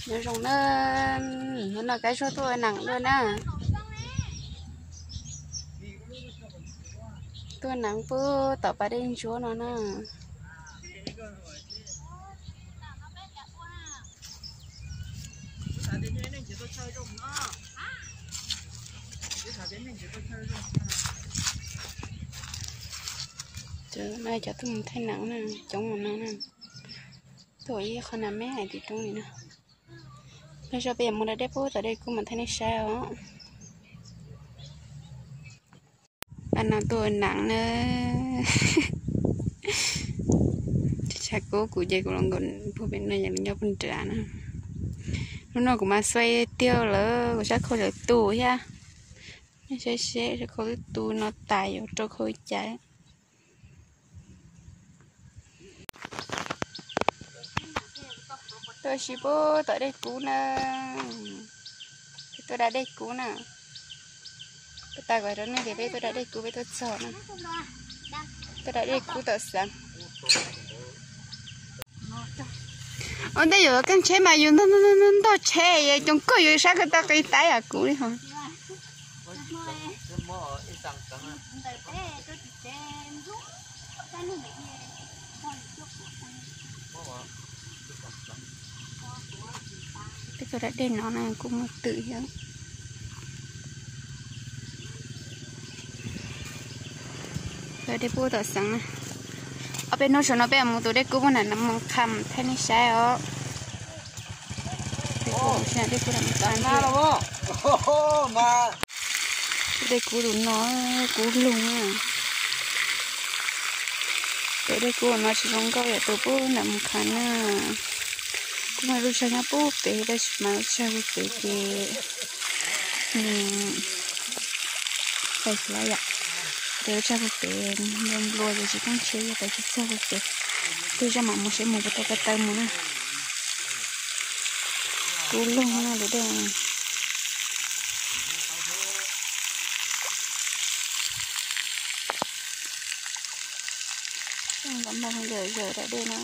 Nyob zoo na, hnub no Kab Zuag tuaj ua neeb dua na. Tuaj ua neeb pub tom pas dej ntsuab no na. Cov tuaj mus thaij neeb na, coob mus no na. Tuaj ib qho nas meb hais tim roob li no. Peb sab peb yuav mus da dej pub tom dej kub mas thaij nej saib os. Pab no tuaj ua neeb na. Tshav kub kuv ces kuv los nkaum pug pem no yog nyob pug nrad na. Hnub no kuv mas xuav tiag lawm, kuv sab khau lawv tus thiab. Nej saib seb sab khau twb tu no tas yuav rau khau li cas. Tuaj ua si pub tom dej kub na. Peb tuaj da dej kub na. Peb tas kom rau nej tias peb tuaj da dej kub peb tuaj txog na. Tuaj da dej kub tom xeev. Ua ntej yuav keej tsheb mas yus ntog ntog tsheb, cov koj yuav sab ko taw qis taib kuv li hos. Peb tuaj da dej no na kuj muaj twm thiab. Tuaj dej kub tom xeev na. Ob peb hnub saum no peb mus tus dej kub pub nram Nas Moos Kham thaij nej saib os. Dej kub, dej kub Nas Moos Kham. Dej kub tus no kub lug na. Tus dej kub no tsis zoo nkauj yam tus pub nram Moos Kham na. Kuv mas lub tshaj nyob pub pem tab sis mas lub tshaj pub pem ces nws fais lawm yom. Ces lub tshaj pub pem nplua nplua ces tsis keej tsheb yog pem tsis txog pub pem. Twb zaj mam mus seb mus puas tau ko taw mus na. Kub lug na tus dej. Npam npam yawm yawm da dej no.